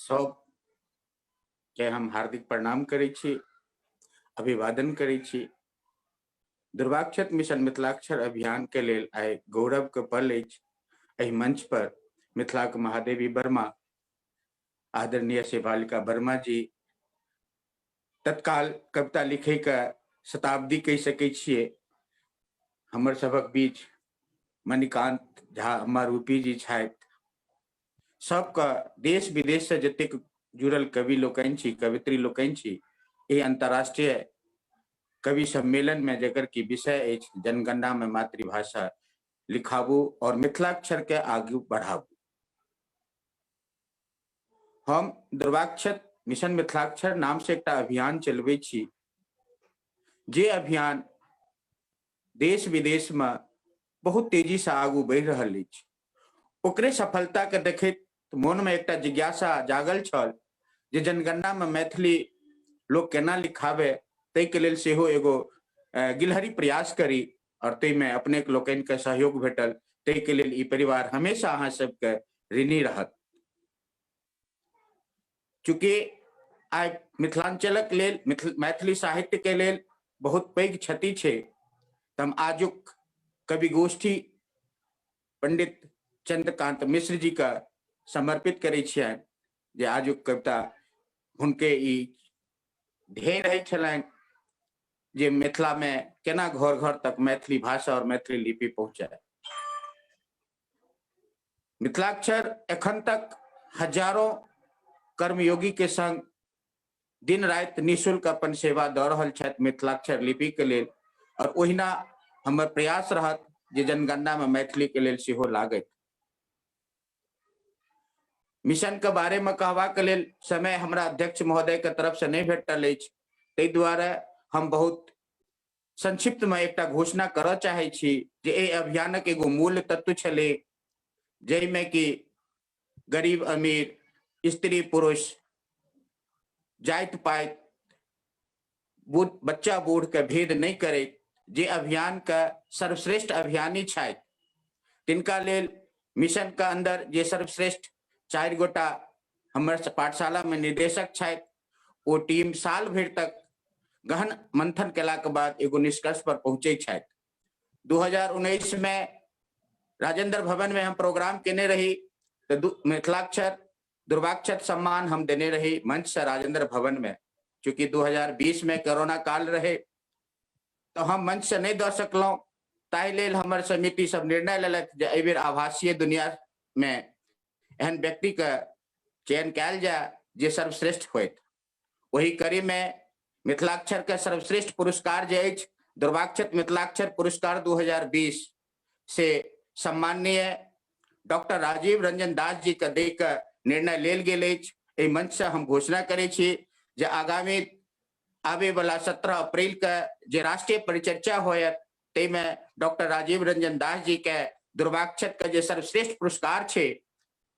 सबके हम हार्दिक प्रणाम करै छी, अभिवादन करै छी। दुर्वाक्षत मिशन मिथिलाक्षर अभियान के लेल आइ गौरव के पल अछि। एहि मंच पर मिथिलाक महादेवी वर्मा, आदरणीय शेफालिका वर्मा जी, तत्काल कविता लिखे के शताब्दी कहि सकै छियै, हमर सभक बीच मणिकांत झा अम्मारूपी जी छथि। सबके देश विदेश से जतेक जुड़ल कवि लोकनि छी, कवित्री लोकनि छी, एहि अंतर्राष्ट्रीय कवि सम्मेलन में जकर की विषय अछि जनगणना में मातृभाषा लिखाबू और मिथिलाक्षर के आगू बढ़ाबू। हम दुर्वाक्षत मिशन मिथिलाक्षर नाम से एकटा अभियान चलबै छी, जे अभियान देश विदेश में बहुत तेजी से आगू बढ़ि रहल अछि। ओकरे सफलता के देखैत मोन में एकटा जिज्ञासा जागल छल जे जनगणना में मैथिली लोग केना लिखावे, ताहि के लेल सेहो एगो गिलहरी प्रयास करी और ताहिमे अपने लोकनि के सहयोग भेटल, ताहि के लेल ई परिवार हमेशा अहाँ सबके ऋणी रहत। चूँकि आइ मिथिलांचलक लेल, मैथिली साहित्य के लेल बहुत पैघ क्षति छै, तऽ हम आजुक कवि गोष्ठी पंडित चंद्रकांत मिश्र जी के समर्पित करै छियनि जे आजुक कविता हुनके ई ध्येय रहै छलनि जे मिथिला में केना घर घर तक मैथिली भाषा और मैथिली लिपि पहुंचाए। मिथिलाक्षर एखन तक हजारों कर्मयोगी के संग दिन राति निःशुल्क अपन सेवा दऽ रहल छथि मिथिलाक्षर लिपि के लेल, और ओहिना हमर प्रयास रहत जे जनगणना में मैथिली के लेल सेहो लागत। मिशन के बारे में कहबाक लेल समय हमरा अध्यक्ष महोदय के तरफ से नहीं भेटल अछि, ताहि दुआरे हम बहुत संक्षिप्त में एकटा घोषणा करऽ चाहै छी जे एहि अभियानक एगो मूल तत्व छलै जाहिमे कि गरीब अमीर, स्त्री पुरुष, जाति पाति, बच्चा बूढ़ के भेद नहीं करैत जे अभियान के सर्वश्रेष्ठ अभियानी छथि तिनका लेल मिशन के अंदर जे सर्वश्रेष्ठ 4 गोटा हमर पाठशाला में निदेशक छथि, ओ टीम साल भरि तक गहन मंथन केला के बाद एगो निष्कर्ष पर पहुंचे छथि। 2019 में राजेंद्र भवन में हम प्रोग्राम केने रही तो मिथिलाक्षर दुर्वाक्षर सम्मान हम देने रही मंच से राजेंद्र भवन में। चूंकि 2020 में कोरोना काल रहे तो हम मंच से नहीं दऽ सकलहुँ, ताहि लेल हमर समिति सब निर्णय लेलथि जे एहि बेर आभासीय दुनिया में एहन व्यक्ति के चयन कयल जाय जे सर्वश्रेष्ठ होइत। ओही कड़ी में मिथिलाक्षर के सर्वश्रेष्ठ पुरस्कार जे अछि दुर्वाक्षर मिथिलाक्षर पुरस्कार 2020 से सम्माननीय डॉक्टर राजीव रंजन दास जी के दे के निर्णय लेल गेल अछि। एहि मंच से हम घोषणा करै छी जे आगामी आबे वाला 17 अप्रैल के जे राष्ट्रीय परिचर्चा होयत ताहिमे डॉक्टर राजीव रंजन दास जी के दुर्वाक्षर के जे सर्वश्रेष्ठ पुरस्कार छै,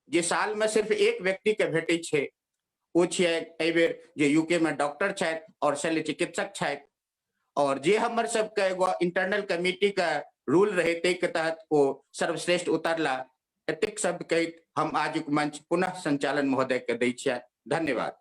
जे साल में सिर्फ एक व्यक्ति के भेटै छै, ओ छियै एहि बेर जे यूके में डॉक्टर छथि और शल्य चिकित्सक छथि, और जे हमर सबके एगो इंटरनल कमिटी के रूल रहे ताहि के तहत ओ सर्वश्रेष्ठ उतरला। एतेक शब्द कहैत हम आजुक मंच पुनः संचालन महोदय के दै छियनि। धन्यवाद।